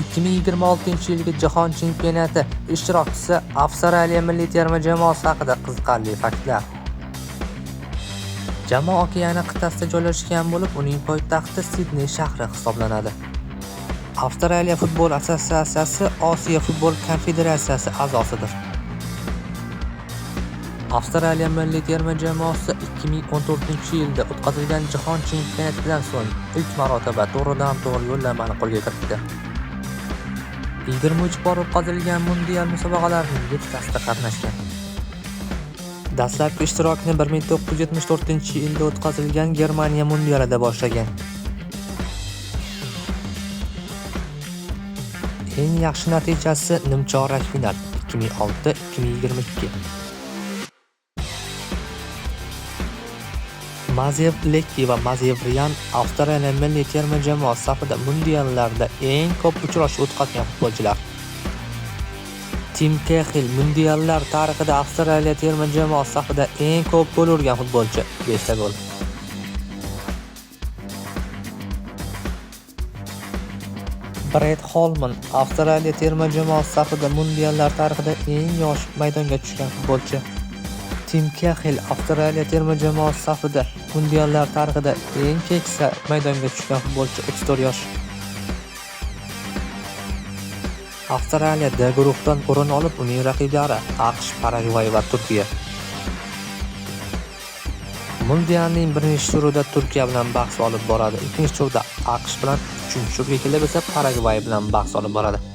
2026-yilgi Jahon chempionati ishtirokchisi Avstraliya milliy terma jamoasi haqida qiziqarli faktlar. Jamoa okeani qit'asida joylashgan bo'lib, uning poytaxti Sidney shahri hisoblanadi. Avstraliya futbol assotsiatsiyasi Osiyo futbol konfederatsiyasi a'zosidir. Avstraliya milliy terma jamoasi 2014-yilda o'tkazilgan Jahon chempionatidan so'ng ilk marotaba to'g'ridan-to'g'ri yo'llanmani qo'lga kiritdi. 23 bor o'tkazilgan mundial musobaqalarining 7 tasida qatnashgan. Dastlabki ishtirokini 1974-yilda o'tkazilgan Germaniya mundialida boshlagan. Eng yaxshi natijasi nimchorak final 2006-2022. Mazev Lekki va Mazev Rian Avstraliya milliy terma jamoasi safida mundiallarda eng ko'p uchrashuv o'tkazgan futbolchilar. Tim Kexil mundiallar tarixida Avstraliya terma jamoasi safida eng ko'p gol urgan futbolchi, 5 ta gol. Bret Holman Avstraliya terma jamoasi safida mundiallar tarixida eng yosh maydonga tushgan futbolchi. Tim Kexil Avstraliya terma jamoasi safida mundiallar tarixida eng keksa maydonga tushgan futbolchi, 34 yosh. Avstraliya D guruhdan o'rin olib, uning raqiblari AQSh, Paragvay va Turkiya. Mundialning birinchi turida Turkiya bilan bahs olib boradi, ikkinchi turda AQSh bilan, uchinchi turga kelib esa Paragvay bilan bahs olib boradi.